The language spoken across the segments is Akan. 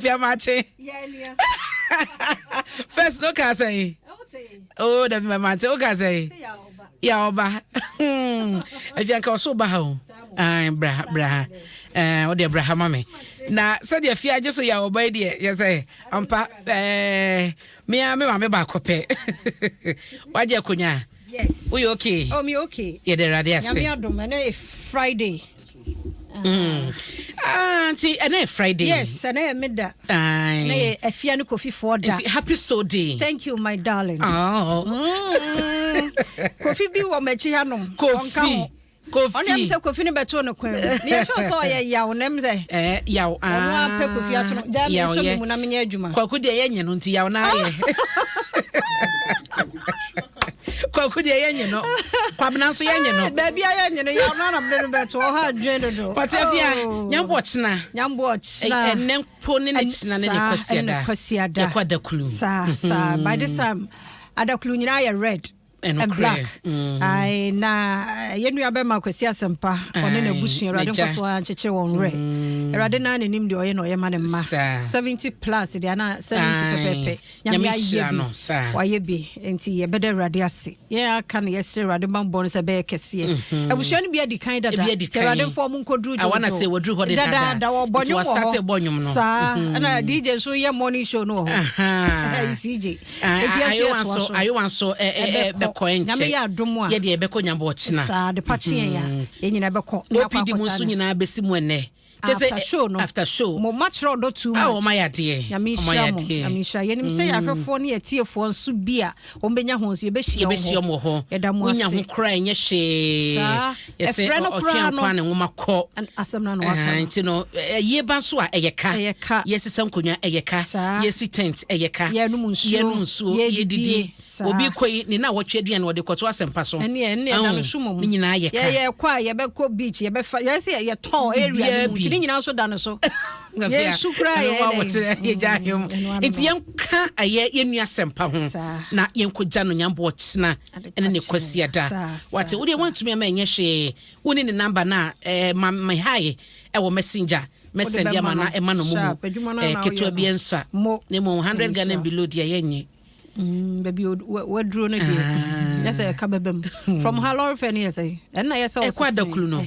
Fiamakye. First no ka sɛn? Oh, dabi ma mante wo ka sɛn? Ya ɔba. Afia nka ɔso ba ha o. Ah, bra bra ha. Eh, wo de bra ha ma me. Na sɛ deɛ fia gye so ya ɔba yi deɛ yɛ sɛ ampa eh me a me ma me ba kɔpɛ. Wagye akonya. Yes. Woyɛ okay? Oh, me okay. Yɛda Awurade ase. Nyame adom, ɛnɛ yɛ Friday. Ah, nti ɛnɛ yɛ Friday. Yes, ɛnɛ yɛ me da. Ɛnɛ yɛ Afia ne Kofifoɔ da. Nti happy soul day. Thank you, my darling. Oh. Kofi bi wɔ m'akyi hanom. Kofi. Kofi. Ɔno ɛm sɛ Kofi no bɛto no kwan mu. Meyɛ sure sɛ ɔyɛ yaw na ɛm sɛ. Eh, yaw. Ah. Ɔno apɛ Kofi ato no. Gyaa me nso me mu na menyɛ adwuma. Kwaku deɛ yɛnyɛ no nti yaw na ayɛ. Kwaku deɛ yɛnyɛ no. Kwabena nso yɛnyɛ no. Baabi a yɛnyɛ no yaw na na mede no bɛto ɔha adwene dodo. Pɔte afia, oh. nyambo ɔkyena. Nyambo ɔkyena. Ɛnɛ mpo ne ne kyena ne ne kwasiada. Kwasiada. Yɛkɔ adakulu. Saa saa. By this time adakulu nyinaa yɛ red. And black. Ae, na yɛn nua bɛma Kwasi Asɛmpa, ɔne n'abusua, Awurade nkɔ so ara nkyekyere wɔn werɛ. Awurade naa n'anim deɛ ɔyɛ na ɔyɛ ma ne mma. 70 plus deɛ ana 70 pɛpɛpɛ. Nyame ayɛ bi, wayɛ bi. Nti yɛbɛda Awurade ase. Yɛn aka no yɛsrɛ Awurade bammɔ no sɛ ɛbɛyɛ kɛseɛ. Abusua no bi adi kan dada. Sɛ Awurade mfa wɔn nkɔduru dwoodwoo. Dadaada wɔbɔ nnwom wɔ hɔ. Saa, ɛna DJ nso yɛ morning show no wɔ hɔ. CJ. Enti ɛso yɛ toa so. Ayowa nso bɛkɔ ɛnkyɛ. Nyame yɛ adom a. Yɛ deɛ ɛbɛkɔ nyambo ɔkyena. Saa de pa kyeɛ ya. Yɛn nyinaa bɛkɔ. OPD mu nso nyinaa bɛsi mu ɛnɛ. After show no. After show. Mo ma kyerɛ ɔdɔ too much. Ah, wɔn ayɛ adeɛ. Nyame nhyira mo. Nyame nhyira. Yɛnim sɛ yɛn ahwɛfoɔ ne yɛn atiefoɔ nso bi a wɔn bɛnya ho nso yɛbɛhyia wɔn hɔ. Yɛbɛhyia wɔn hɔ. Yɛda mo ase. Wonya ho koraa ɛnyɛ hwee. Saa. Yɛsɛ Ɛfrɛ no ɔtwe koraa no. ankwa ne nwoma kɔ. Asɛm no na waka no. Nti no, ɛyie ba nso a ɛyɛ ka. Ɛyɛ ka. Yɛsesa nkonnwa ɛyɛ ka. Saa. Yɛsi tent ɛyɛ ka. Yɛnom nsuo. Yɛnom nsuo. Yɛdidie. Saa. Obi kɔ yi ne na wɔtwe aduane wɔde kɔto asɛmpa so. Ɛne ɛne ɛda no so mmom. Ne nyinaa yɛ ka. Yɛ yɛkɔ a yɛbɛkɔ beach yɛbɛfa yɛsɛ yɛtɔɔ area no mu nti ne nyinaa nso da no so. Yɛnsu koraa yɛ dɛ. Yɛgya ahwɛ mu. Nti yɛnka ɛyɛ yɛn nua asɛmpa ho na yɛnkɔgya no nyambo ɔkyena. ɛne ne kwasiada wate wodeɛ woantumi ama ɛnyɛ hwee wo ne ne number no a eh, ma me hae ɛwɔ messenger mɛsɛnde ama na ɛma no mumu eh, ketewa bi ɛnsɔ a na mmom 100 Ghana and below deɛ yɛnyɛ Mm, baabi waduro no deɛ ah. nyɛ sɛ ɛka bɛba mu from ha lɔre fɛ no yɛ sɛ ɛnna yɛ sɛ ɛkɔ adakulu no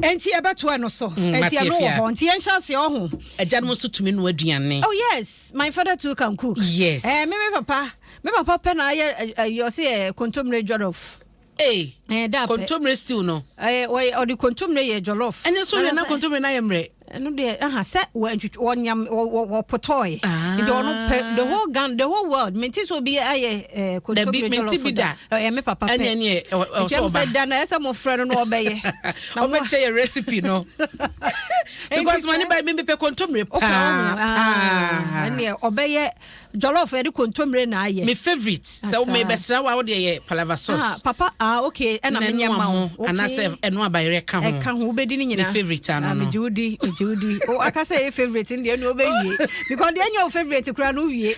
nti ɛbɛtoa no so mm, nti ɛno wɔ hɔ nti yɛnhyɛ aseɛ ɔho agyanom nso tumi noa aduane oh yes my father too can cook yes eh, me me papa Me papa pɛ na ayɛ ɛyi ɔsi ɛ kontomire jollof. Ee. Ɛɛ da pɛ. Kontomire stew no. Ɛɛ ɔyɛ ɔde kontomire yɛ jollof. Ɛne nso yɛ na kontomire na yɛ mmerɛ. Ɛno deɛ ɛha sɛ wɔ ntwitwi wɔnyam wɔ wɔ wɔpotɔɔɛ. Ah. Nti ɔno pɛ the whole Ghana the whole world mente sɛ obi ayɛ ɛɛ kontomire Dabi jollof mente bi da. Ɛyɛ me papa pɛ. Ɛne ɛne ɛ ɔ Nti ɔsɛ ɛm ɔba. sɛ da no ɛsɛ mo frɛ no na ɔbɛyɛ. Na mo Ɔbɛkyɛ yɛ recipe no. Because ma ne ba mi mepɛ kontomire Wopɛ paa. ɔho Paa. ɛneɛ ɔbɛyɛ Jollof yɛde kontomire na ayɛ. Me favourite. Sɛ wo mebɛsra wo a wo deɛ yɛ palava sauce. Ah papa ah okay ɛna menyɛ ma wo. Okay. Anaasɛ ɛno abayerɛ ka ho. Ɛka ho wobɛdi ne nyinaa. Me favourite ano ah, no. Megye wo di megye wo di. O aka sɛ ɛyɛ favourite no deɛ ɛne wobɛwie. Because deɛ ɛnyɛ wo favourite koraa no wowie.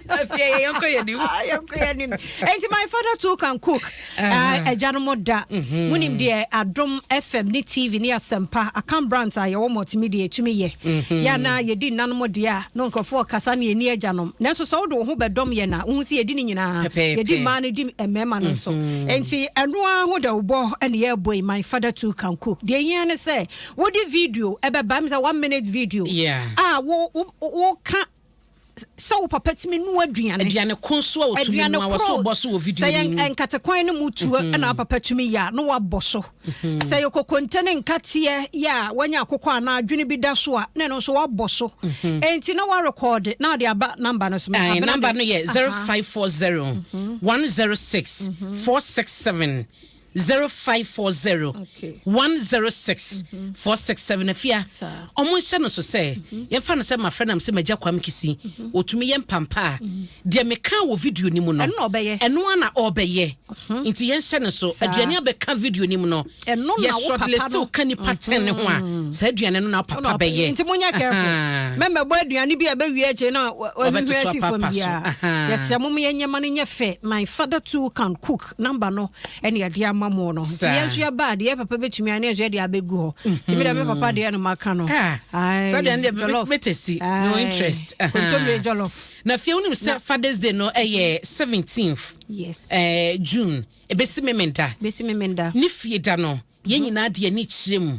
Afei yɛnkɔ yɛn anim. Ah, yɛnkɔ yɛn anim. Enti my father too can cook. Agya no mo da. Mhm. Monim deɛ Adom FM ne TV ne Asɛmpa Akan brands a yɛwɔ multimedia ɛtumi yɛ. Mhm. Yɛ anaa yɛdi nna no mo deɛ a na nkurɔfoɔ kasa ne yɛni agyanom. Nanso sɛ wode wo ho bɛdɔm yɛn a wohu sɛ yɛdi ne nyinaa. Yɛdi mmaa no di mmarima no nso. Mhm. Enti ɛno ara ho dawubɔ ne yɛrebɔ yi My Father Too Can Cook. Deɛ hia ne sɛ wode video ɛbɛba ɛm sɛ 1 minute video a wo woka sɛ wo papa tumi noa aduane. Aduane ko nso a ɔtumi noa wɔ so bɔ so wɔ video no mu. Sɛ yɛ nkatekwan no mu tuo mhm. ɛna wo papa tumi yɛ a na wabɔ so. Mhm. Sɛ yɛ kokonte ne nkateɛ yɛ a wanya akokɔ anaa adwene bi da so a na ɛno nso wabɔ so. Mhm. Enti na warekɔɔde na ɔde aba namba no so. Namba no yɛ 0540 106 467. 0540 106 467. Afia, ɔmo nhyɛ no so sɛ yɛmfa no sɛ mafrɛ nam sɛ magya Kwame Kisi, ɔtumi yɛ mpampa a deɛ meka wɔ video no mu no ɛno a na ɔbɛyɛ, nti yɛnhyɛ no so aduane abɛka video no mu no yɛ shortlist ka nipa 10 ne ho a saa aduane no na papa bɛyɛ. Nti monyɛ careful mɛmɛbɔ aduane bi a ɛbɛwie akyire na ɔhwehwɛ asi fam biara. Yɛsrɛ mo yɛnyɛ ma no nyɛ fɛ. My father too can cook number no ɛne yɛde ama. ama mo no. Nti yɛn nso yɛba a, deɛ yɛ papa bɛtumi ayɛ no, yɛn nso yɛde abɛgu hɔ. Nti me deɛ me papa deɛ no maka no. Ah, saa deɛ no deɛ me testi, no interest. Kontomire jollof. Na fie wonim sɛ Father's Day no ɛyɛ 17th yes. June, ɛbɛsi Memenda. Bɛsi Memenda. Ne fie da no, yɛn nyinaa de ani kyerɛ mu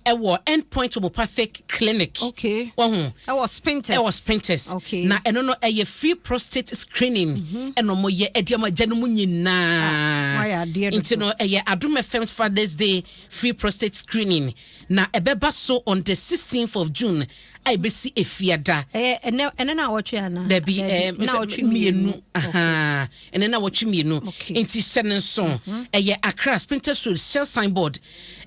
ɛwɔ End Point Homeopathic Clinic. Okay. Wɔho. Ɛwɔ Spintex. Ɛwɔ Spintex. Okay. Na ɛno no ɛyɛ free prostate screening ɛna wɔn yɛ ɛde ama agya no mu nyinaa. Wɔayɛ adeɛ dodo. Nti no ɛyɛ Adom FM's Father's Day free prostate screening na ɛbɛba so on the 16th of June a ɛbɛsi Efiada. Ɛyɛ ɛnɛ ɛnɛ na awɔtwe anaa? Dabi, ɛɛ na awɔtwe mmienu. Ɛnɛ na awɔtwe mmienu. Nti hyɛ ne nso. Ɛyɛ Accra Spintex Road Shell signboard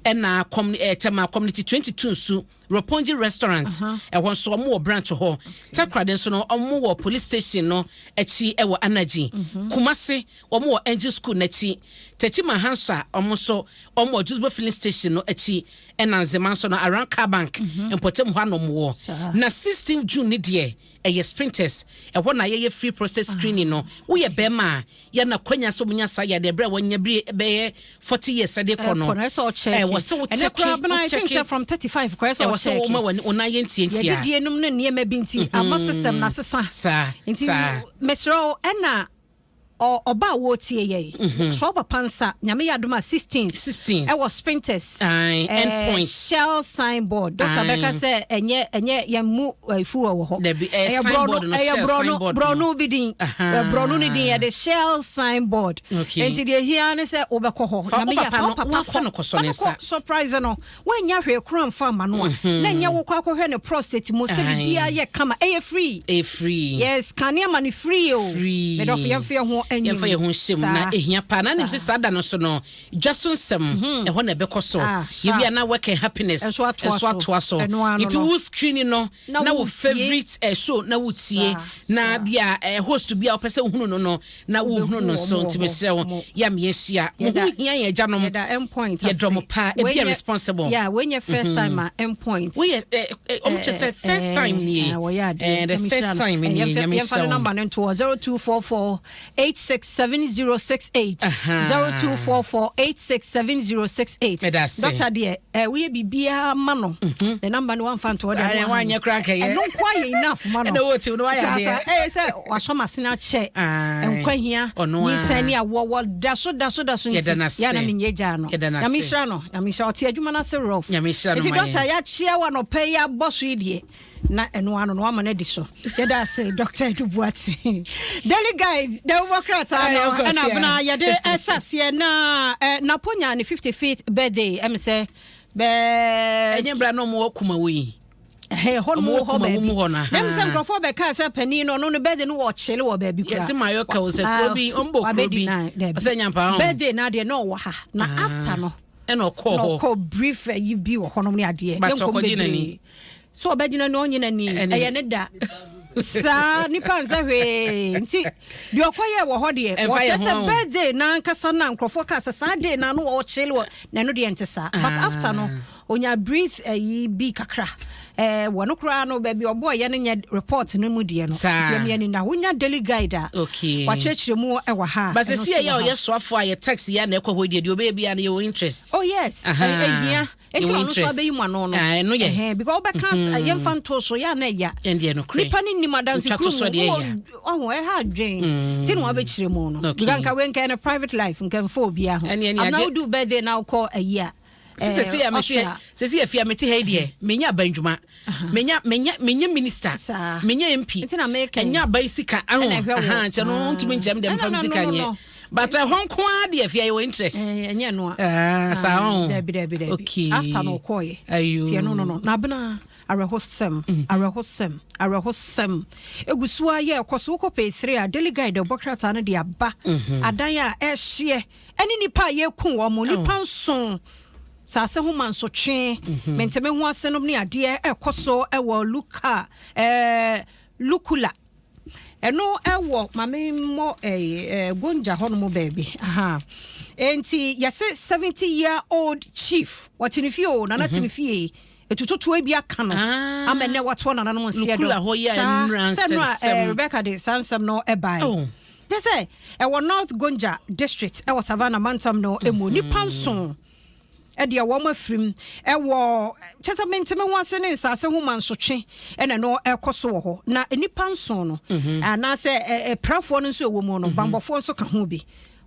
ɛna com ɛɛ Tema Community 22 nso Roppongi Restaurant. Ɛhɔ nso wɔn wɔ branch hɔ. Takoradi nso no wɔn wɔ police station no akyi ɛwɔ Anaji. Kumasi wɔn wɔ Angel School n'akyi. Techiman Hansa wɔn nso wɔn wɔ Jusbo filling station no akyi. Ɛna Nzema nso no around Car Bank mpɔtam hɔ anom wɔ. Na 16 June ne deɛ ɛyɛ Spintex, ɛhɔ na yɛyɛ free prostate screening no. Woyɛ bɛrima a yɛ na kwanya sɛ ɔmunya saa yadeɛ berɛ a wɔnya bi bɛyɛ 40 years ɛde kɔ no, ɛwɔ sɛ wo check. Wo check from 35 kɔ, ɛwɔ sɛ wɔma wɔn wɔn ayɛ ntiantia. Yɛdidie nom ne nneɛma bi nti ama system na sesa. Saa. Nti mesrɛ wo, ɛna ɔba a wɔretie yɛ sɛ papa nsa Nyame yɛ adom a 16 16 ɛwɔ Spintex End Point Shell signboard. Doctor bɛka sɛ ɛnyɛ yɛn mu fuel wɔ hɔ. Ɛyɛ borɔno, ɛyɛ borɔno, borɔno bi din, borɔno no din yɛde Shell signboard. Nti deɛ hia ne sɛ wobɛkɔ hɔ. Nyame yɛ fa papa kɔ, fa no kɔ surprise no. Woanya hwee kora mfa ama no a, na ɛnyɛ wokɔ akɔhwɛ ne prostate mu sɛ biribiara yɛ kama. Ɛyɛ free. Ɛyɛ free. Yes, kanea ma no free o. Free. Medɔfo, yɛmfa yɛn ho anim. Yɛmfa yɛn ho nhyɛ mu na ehia paa. Na nim sɛ saa da no so no, dwa so nsɛm ɛhɔ na ɛbɛkɔ so. Yɛwia na Work and Happiness nso atoa so. Nti wo screen no na wo favourite show na wo tie na bia host bi a wopɛ sɛ wohunu no na wohunu no so. Nti mesrɛ wo, yɛ meɛhyia mo ho hia yɛn agyanom, yɛdɔ mo paa. Ebi yɛ responsible. Yeah, wɔnyɛ first time a End Point. Woyɛ ɔmo kyɛ sɛ first time nie. The third time nie. Nyame hyɛ wo. Number no nto 0244 867068, 0244 867068. Doctor deɛ woyɛ biribiara ma no, ne number no wamfa nto hɔ deɛ, wanyɛ kora nkɛyɛ. Ɛno nko ayɛ enough ma no. Ɛna wɔte no wayɛ adeɛ. Ɛyɛ sɛ wasɔ m'asene akyɛ nkwa hia nyinsɛn ne awoɔ wɔ da so da so da so, nti yɛ na menyɛ gyaa no. Nyame nhyira no, Nyame nhyira. Ɔte adwuma no ase rough. Nti doctor, yɛakyea wa nɔpɛ yi abɔ so yi deɛ, na ɛno ano no wama no adi so. Yɛda ase, Dr. Edu Buate. Daily Guide da wobɔ krataa no ɛna abena yɛde ɛhyɛ aseɛ na Naponya ne 55th birthday ɛm sɛ bɛɛ ɛnyɛ bra na ɔmo wɔ Kumawo yi. Hɔ nom wɔ hɔ baabi na sɛ nkurɔfoɔ bɛka sɛ panin no, ɔno no birthday no wɔ kyele wɔ baabi kora. Yɛsɛ mayɔ ka wo sɛ kuro bi ɔmbɔ kuro bi ɔsɛ nyampa ho birthday na adeɛ na ɔwɔ ha na after no ɛna ɔkɔɔ hɔ, ɔkɔ brief ayi bi wɔ hɔnom ne adeɛ. But ɔkɔgye n'ani. So ɔbɛgyina no, ɔnye n'ani, ɛyɛ ne da saa nipa nsɛ hwee. Nti deɛ ɔkɔyɛ wɔ hɔ deɛ, wɔkyɛ sɛ birthday na ankasa na nkurɔfoɔ kaa sɛ saa day na no wɔkyele wɔ na ɛno deɛ nte saa, but after no onya breathe ayi bi kakra wɔ no koraa no baabi ɔbɔɔ yɛ no nyɛ report no mu deɛ no. Nti ɛmi ani na wonya Daily Guide a wakyerɛkyerɛ mu ɛwɔ ha. But sɛ si yɛ ɔyɛ soafo a yɛ tax yɛ na ɛkɔ hɔ deɛ ɔbɛyɛ bi a no yɛwɔ interest. Oh yes, ɛhia. Eti ɔno nso abɛyi mu ano no. Ɛno yɛ. Because wobɛka yɛmfa nto so yɛ a na ɛya. Ɛndeɛ no korɛ. Nipa ne nim adanse kuru mu ɔho ɛha adwen ti na wabɛkyerɛ mu no. Because nka wei nka ɛno private life, nka mfa obiara ho. Amina, wodu birthday na wokɔ ayi a. Sisi yɛ fia mete ha yi deɛ, menya aba ndwuma, menya minister, menya MP, ɛnya aba sika aho nkyɛn no ntumi nkyɛn deɛ mfa sika nyɛ, but ɛhɔ nko ara deɛ, fia yɛ wɔ interest. Ɛnyɛ no. A saa ɔho. Dabi, dabi, dabi. Okay. After no ɔkɔɔyɛ. Ayo. Tiɛ no na abena awerɛhosɛm, awerɛhosɛm, awerɛhosɛm egu so a yɛ ɛkɔ so. Wokɔ page 3 a, Daily Guide ɛbɔ krataa no de aba, adan a ɛhyeɛ ɛne nipa a yɛku wɔn mo, nipa 7, saase ho ma nsotwe menteme ho ase nom ne adeɛ ɛkɔ so ɛwɔ Luka Lukula. Ɛno ɛwɔ maame mmɔ ɛɛ Gonja hɔ nom baabi aha. Nti yɛsɛ 70 year old chief wɔte ne fie o, nana te ne fie, etututu bi aka no ama nnɛ wɔtoɔ nananom nseɛ do. Saa sɛ no a Rebecca de saa nsɛm no ɛbae. Kyɛ sɛ ɛwɔ North Gonja District ɛwɔ Savannah mantam no mu. Nnipa nson ɛdeɛ wɔn afirim ɛwɔ kyɛ sɛ mente me ho ase ne nsaase ho mansotwe ɛna ɛno ɛkɔ so wɔ hɔ. Na nnipa nson no anaasɛ ɛprafoɔ no nso ɛwɔ mu no, bambɔfoɔ nso ka ho bi.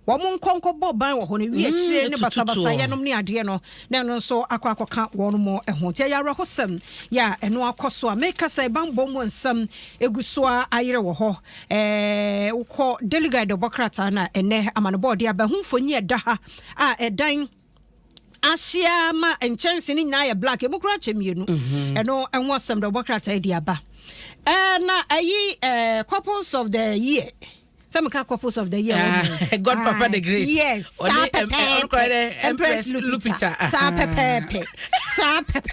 Wɔn nkɔ nkɔbɔ ban wɔ hɔ no wi akyire ne basabasayɛ nom ne adeɛ no na ɛno nso akɔ akɔka wɔn mo ho. Nti ɛyɛ awerɛhosɛm yɛ a ɛno akɔ so a meka sɛ bambɔ mu nsɛm egu so a ayerɛ wɔ hɔ. Wokɔ Daily Guide ɔbɔ krataa no a ɛnɛ amanebɔ ɔde aba ho mfonyi ɛda ha a ɛdan ahyia ma nkyɛnse no nyinaa yɛ black, emu koraa kyɛ mmienu. Ɛno ɛho asɛm de ɔbɔ krataa di aba. Na ɛyi couples of the year, sɛ meka couples of the year. God Papa the Great. Yes, saa pɛpɛɛpɛ. Empress Lupita. Saa pɛpɛɛpɛ, saa pɛpɛ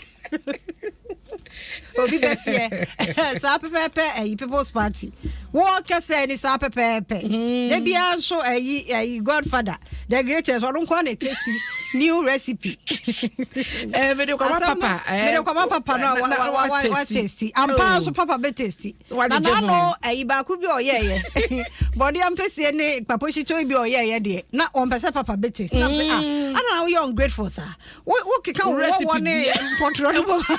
obi bɛseɛ saa pɛpɛɛpɛ. Ɛyi People's Party wɔn kɛsɛ ni saa pɛpɛɛpɛ. Ebi nso ɛyi Godfather the Greatest, ɔno nko na tasty new recipe. Ɛɛ, mede kɔma papa. Mede kɔma papa no wa wa wa wa tasty ampa nso papa bɛ tasty. Na n'ano ɛyi baako bi ɔyɛɛyɛ bɔde ampesie ne kpapohyito bi ɔyɛɛyɛ deɛ na ɔmpɛ sɛ papa bɛ tasty na sɛ, ah, ana na woyɛ ungrateful saa, wo keka wo wɔwɔ ne mpɔtorɔ no bɔ.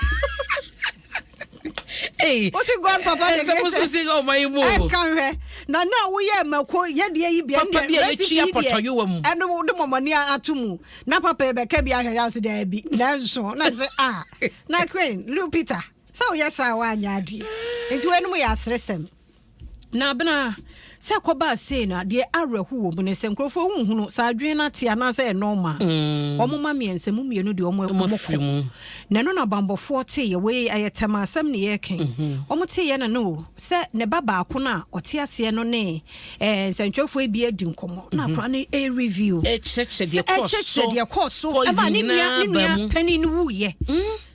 Hey, wosi God Papa the Greatest. Sɛ si ɔma yi mu. Ɛka hwɛ na woyɛ mako yɛdeɛ yi bi. Papa bi a yɛtwi apɔtɔyowa mu. Ɛno wode mɔmɔne ato mu na papa yi bɛka bi ahwɛ yɛ ase daabi, nanso na sɛ, ah, na Queen Lupita sɛ woyɛ saa woanyɛ adeɛ. Nti wɔanom yɛ aseresɛm na abena sɛ kɔbaa sei na deɛ awerɛho wɔ mu ne sɛ nkurɔfoɔ huhunu sɛ adwene no ate anaasɛ ɛnɔɔma ɔmo ma mmiɛnsa mu mmienu deɛ ɔmo kɔ na ɛno na bambɔfoɔ teeɛ. Wei ɛyɛ tɛm asɛm ne yɛreka. Ɔmo teeɛ no sɛ ne ba baako no a ɔte aseɛ no ne nsɛntwerɛfoɔ bi adi nkɔmmɔ na akora no ɛreview ɛkyerɛkyerɛ deɛ kɔɔ so ɛma ne nua panin no wuyɛ.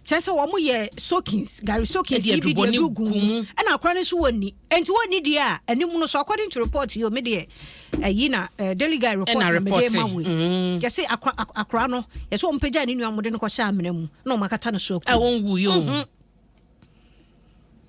Kyerɛ sɛ wɔn yɛ soakings, gari soakings yi bi de aduru gu mu ɛna akora no nso wɔ ni nti wɔn ni deɛ a anim no so. According to report yi, omi deɛ ɛyi na Daily Guide report na mede ma wo yi, yɛsɛ akora no yɛsɛ wɔn pagya ne nua wɔn de no kɔhyɛ amena mu na wɔn akata no so aku. A wɔn wu yi o.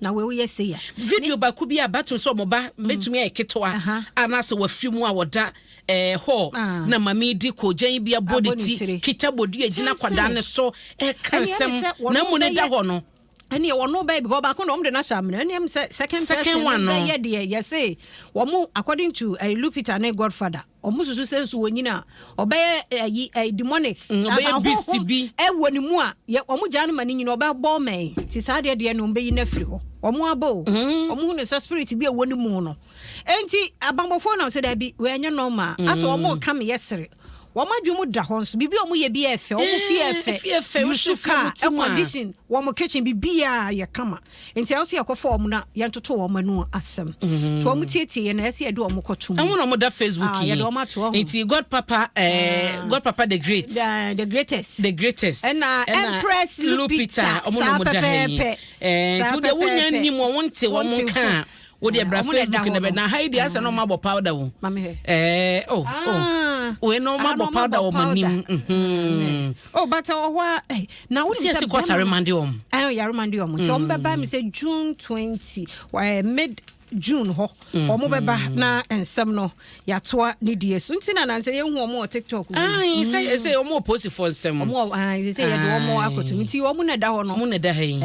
Na wei woyɛ se ya. Video baako bi a bato sɛ ɔmo ba mɛtumi ayɛ ketewa anaasɛ wafiri mu a wɔda hɔ na maame di kogyan bi abɔ ne ti kita bodua gyina kwadaa ne so ɛka nsɛm na mu ne da hɔ no. Ɛne wɔn bɛyɛ because baako na wɔn de n'ahyɛ amena, ɛne ɛm sɛ second person one no bɛyɛ deɛ yɛsɛ wɔn according to Lupita ne Godfather, wɔn susu sɛ nso wɔn nyina ɔbɛyɛ ɛyi demonic. Ɔbɛyɛ beast bi. Ɛwɔ ne mu a yɛ wɔn gya no ma ne nyina ɔbɛbɔ mɛn ti saa deɛ no wɔn bɛyi n'afiri hɔ. Wɔn abɔ o, wɔn hu ne sɛ spirit bi a ɛwɔ ne mu no enti abanbɔfoɔ na ɔsɛ dɛbi wɔnyɛ normal asɛ wɔn ka mi yɛ sere. Wɔn adwene mu da hɔ nso biribi a wɔn yɛ bi yɛ fɛ, wɔn fie yɛ fɛ, yusu car, air condition, wɔn kitchen biribi a yɛ kama. Nti ɛwɔ sɛ yɛkɔfɔ wɔn na yɛntoto wɔn ano asɛm nti wɔn tietie yɛ na ɛsɛ yɛde wɔn kɔto mu. Ɛho na wɔn da Facebook yi. Yɛde wɔn ato hɔ. Nti God Papa God Papa the Great. The Greatest. The Greatest. Ɛna Empress Lupita. Ɔmo na wɔn da ha yi nti wo deɛ wonya nim wɔn nte wɔn nka wo deɛ bra Facebook na bɛ na ha yi deɛ asɛ na ɔmo abɔ powder wo oh, wei na ɔmo abɔ powder wɔ mo anim. Oh, but ɔhɔ a na wo nim sɛ kɔta remande wɔn. Ɛyɛ yaremande wɔn nti wɔn bɛba mi sɛ June 20, mid June hɔ wɔn bɛba na nsɛm no yɛatoa ne die so. Nti na nansɛ yɛhu wɔn wɔ TikTok. Ayi sɛ sɛ wɔn wɔ polisifoɔ nsɛm. Wɔn wɔ ayi sɛ yɛde wɔn akɔto nti wɔn na ɛda hɔ no. Wɔn na ɛda ha yi.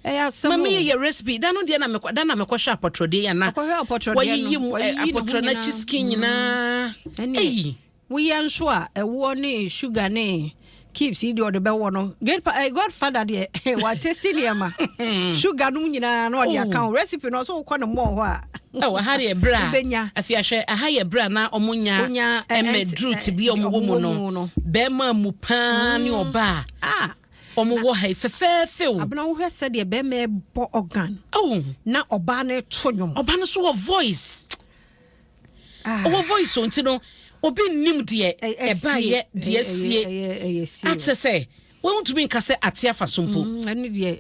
Ɛyɛ asɛm. Mami yɛ recipe da no deɛ na mekɔ da na mekɔhwɛ apɔtɔdeɛ yɛ na wɔyiyi mu apɔtɔrɔ n'akyi skin nyinaa eyi. Woyɛ nso a ɛwoɔ ne sugar ne keeps yi deɛ ɔde bɛwɔ no great pa Godfather deɛ watesti nneɛma sugar no nyinaa na ɔde aka ho recipe no ɔsɛ wokɔ ne mɔɔ hɔ a. Ɛwɔ ha deɛ berɛ a afi ahwɛ aha yɛ berɛ a na ɔmo nya ɛmɛ duru te bi ɔmo wɔ mu no bɛrima mu paa ne ɔbaa ɔmo wɔ ha yi fɛfɛɛfɛ o. Abena, wohwɛ sɛdeɛ bɛrima bɔ organ. Oh. Na ɔbaa no to nnwom. Ɔbaa no so wɔ voice. Ɔwɔ voice o, nti no obi nnim deɛ ɛbaayɛ deɛ sie akyerɛ sɛ wɔntumi nka sɛ ate afa so mpo. Ɛne deɛ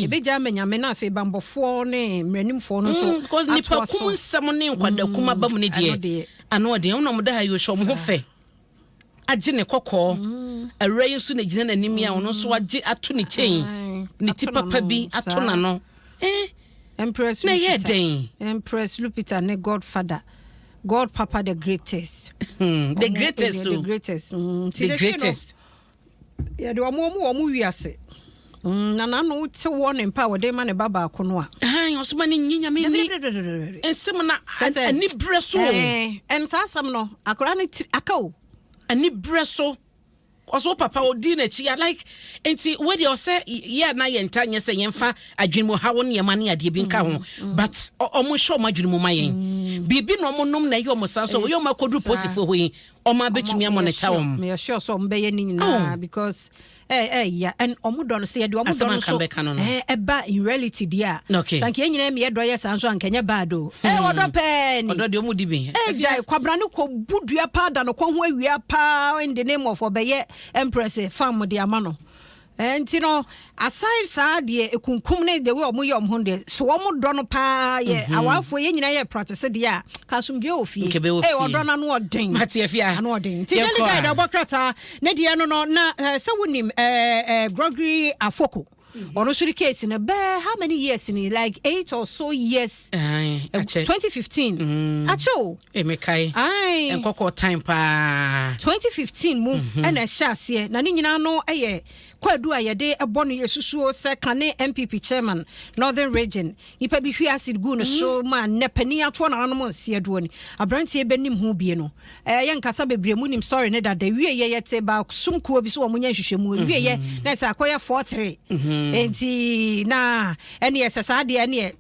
ebɛgya ama Nyame na afei bambɔfoɔ ne mmaranimfoɔ no nso. Because nipa kum nsɛm ne nkwadaa kum aba mu ne deɛ ano ɔden. Ɔmo na ɔmo da ha yi, ohwɛ ɔmo ho fɛ agye ne kɔkɔɔ. Awura yi nso na gyina n'anim yi a ɔno nso agye ato ne kyɛn ne ti papa bi ato n'ano Empress na ɛyɛ den. Empress Lupita ne Godfather. God Papa the greatest. The greatest The o. greatest. Nti The sɛsɛ no, greatest. Yɛde ɔmo wiase. Na n'ano te wɔ ne mpa a wɔde ma ne ba baako no a. Ahan, ɔsoma ne nyi Nyame ni nsɛm na ani berɛ so o. Ɛn saa asɛm no, akwaraa no tiri aka o. Ani berɛ so, ɔsɛ wo papa ɔdi n'akyi a, like, nti wedeɛ ɔsɛ yɛ na yɛnta nyɛ sɛ yɛmfa adwene mu hawo nneɛma ne adeɛ bi nka ho, but ɔmo hyɛ ɔmo adwene mu ma yɛn biribi na ɔmo nom na ɛyɛ ɔmo saa so wɔyɛ ɔmo akɔduru posifoɔ hɔ yi, ɔmo abɛtumi amɔneta wɔn. Meyɛ sure sɛ ɔmo bɛyɛ ne nyinaa Oh. because ɛ ɛya ɛn ɔmo dɔ no sɛ yɛde ɔmo Asɛm dɔ no anka so bɛka no. Ɛba in reality deɛ a, sanka yɛn nyinaa mi yɛ dɔ yɛ saa nso anka nyɛ bad o. Wɔdɔ pɛɛ ni. Ɔdɔ deɛ, ɔmo di bi. Gyae kwabra ne kɔ bu dua paa da no kɔn ho awia paa in the name of ɔbɛyɛ empress farm de ama no. Nti no, aside saa deɛ, ekunkum ne the way ɔmo yɛ ɔmo ho deɛ so, ɔmo dɔ no paa yɛ awafoɔ, yɛn nyinaa yɛ practice deɛ a, kasumdue wɔ fie. Nke bɛwɔ fie. Ɔdɔ no ano ɔden. Mate, Afia. Ano ɔden, nti Yɛnkɔ Daily Guide a. ɔbɔ krataa ne deɛ no na sɛ wonim Gregory Afoko, ɔno nso de case no bɛɛ how many years ni, like 8 or so years. Aye, akyɛ. 2015, akyɛ o. Mekae. Aye. Nkɔkɔ time paa. 2015 mu ɛna ɛhyɛ aseɛ, na ne nyinaa no yɛ kwadu a yɛde ɛbɔ no, yɛsusuo sɛ kane NPP chairman, Northern Region, nipa bi hwi acid gu no so ma nnɛ panin atoɔ nananom nseɛ doɔ ni aberanteɛ bɛnim ho bie no. Yɛnkasa bebree mu, nim story ne dada. Wie yɛ yɛte baasum kuo bi so, wɔn nyɛ nhwehwɛmu wie yɛ na ɛsɛ akɔyɛ 4-3, nti na ɛne ɛsɛ saa deɛ ɛne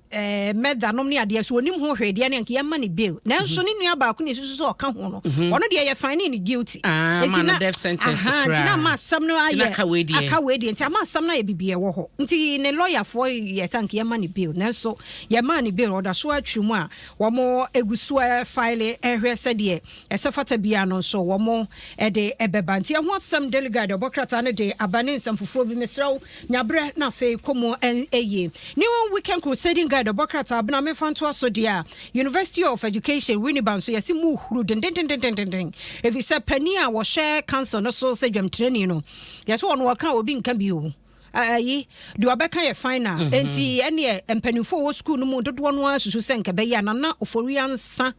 mɛda nom ne adeɛ so onim ho hwee deɛ ne nka yɛma ne bail, nanso ne nua baako ne susu sɛ ɔka ho no, ɔno deɛ yɛ find ne guilty. Ah, Nti ma no death sentence aha, nti na koraa. ama asɛm no Nti na ayɛ aka wei deɛ. Aka wei deɛ, nti ama asɛm no ayɛ bibi ɛwɔ hɔ, nti ne lɔyafoɔ yɛ sɛ nka yɛma ne bail, nanso yɛmaa ne bail, ɔda so atwi mu a wɔn egu so file ɛhwɛ sɛdeɛ ɛsɛ fata bia no nso wɔn ɛde ɛbɛba. Nti ɛho asɛm Daily Guide ɔbɔ krataa no de aba ne nsɛm foforɔ bi. Mesrɛw, nyaberɛ na afei kɔ mu ɛyie. New Weekend Crusading Guide ɔbɔ krataa bena mefa ntoa so deɛ a, University of Education, Winneba, nso yɛsi mu huru dendendendendenden, ɛfiri sɛ panin a wɔhyɛ council no so sɛ dwamtirani no, yɛsɛ ɔno wɔka obi nka bi o, ayi deɛ ɔbɛka yɛ final. Enti ɛneɛ mpanimfoɔ a wɔ sukuu no mu dodoɔ no ara susu sɛ nka bɛyɛ a Nana Ofori Ansa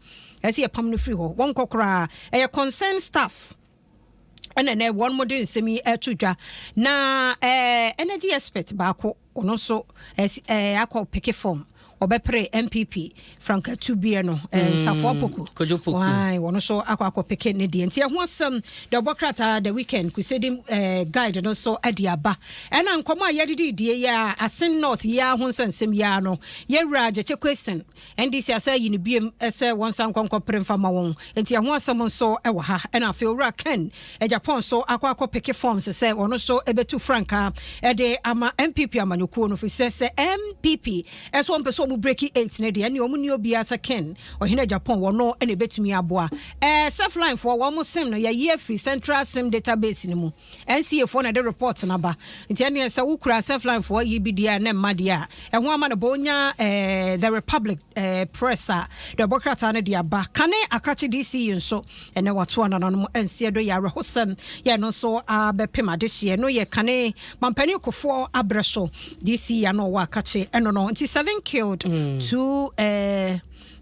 ɛsɛ yɛpam no firi hɔ, wɔnkɔ koraa. Ɛyɛ concern staff ɛna ɛnɛ wɔn mo de nsɛm yi ɛto dwa. Na energy expert baako, ɔno nso ɛsi akɔ pick form, ɔbɛpere NPP frankatu bie no, Nsafoɔ Poku. Kojo Poku. Wae, wɔno nso akɔ pick ne deɛ, nti ɛho asɛm deɛ ɔbɔ krataa The Weekend Crusading Guide no nso de aba. Ɛna nkɔmmɔ a yɛdede die yi a, Assin North yi a ho nsɛnsɛm yi a no, yɛwura Gyekye Quayson, NDC asɛ yi no biem sɛ wɔn nsa nkɔnkɔ pere mfa ma wɔn, nti ɛho asɛm nso ɛwɔ ha. Ɛna afei owura Ken Agyapong nso akɔ pick forms sɛ ɔno nso ɛbɛtu frankaa ɛde ama NPP amanyɔkuo no, fi sɛ NPP ɛso wɔn pɛ sɛ wɔn break eight ne deɛ, ɛne wɔn ni obiara sɛ Ken Ɔhene Agyapong, wɔn ɛna ɛbɛtumi aboa. Surfline foɔ wɔn sim no yɛyi afiri central sim database no mu. NCA foɔ na ɛde report no aba, nti ɛneɛ sɛ wokura Surfline foɔ yi bi deɛ ne mma deɛ a, ɛho ama no bɔ onya. The Republic Press a deɛ ɔbɔ krataa no de aba, kane Akakye DC yi nso ɛnɛ wato anananom nseɛ do yɛ awerɛhosɛm yɛ no nso abɛpem adehyeɛ no yɛ kane mampanin Kofoɔ abrɛ so DC ano ɔwɔ Akakye ɛno no, nti seven killed, two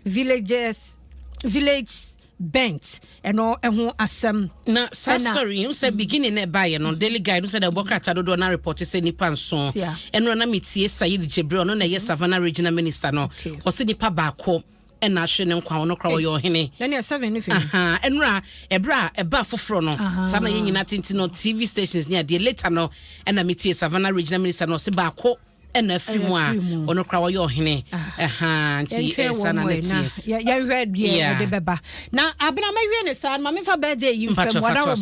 villages village burnt, ɛno ɛho asɛm. Na saa story yi sɛ beginning na ɛbaeɛ no, Daily Guide sɛ dɛ ɔbɔ krataa dodoɔ na report sɛ nipa 7. Ɛno na metie Sayid Jibril, ɔno na ɛyɛ Savannah Regional Minister no, ɔsɛ nipa baako ɛna ahwere ne nkwa, ɔno kora ɔyɛ ɔhene. Ɛne seven ne fi. Ɛnora ɛberɛ a ɛba foforɔ no, saa na yɛn nyinaa tenten no TV stations ne adeɛ. Later no ɛna metie Savannah Regional Minister no, ɔsɛ baako ɛna afiri mu a ɔno kora wɔyɛ ɔhene. Nti ɛsa na ne teɛ. Yɛnhwɛ deɛ ɛde bɛba na abena mɛwie ne saa ma memfa birthday yi mfam. Wadaroma.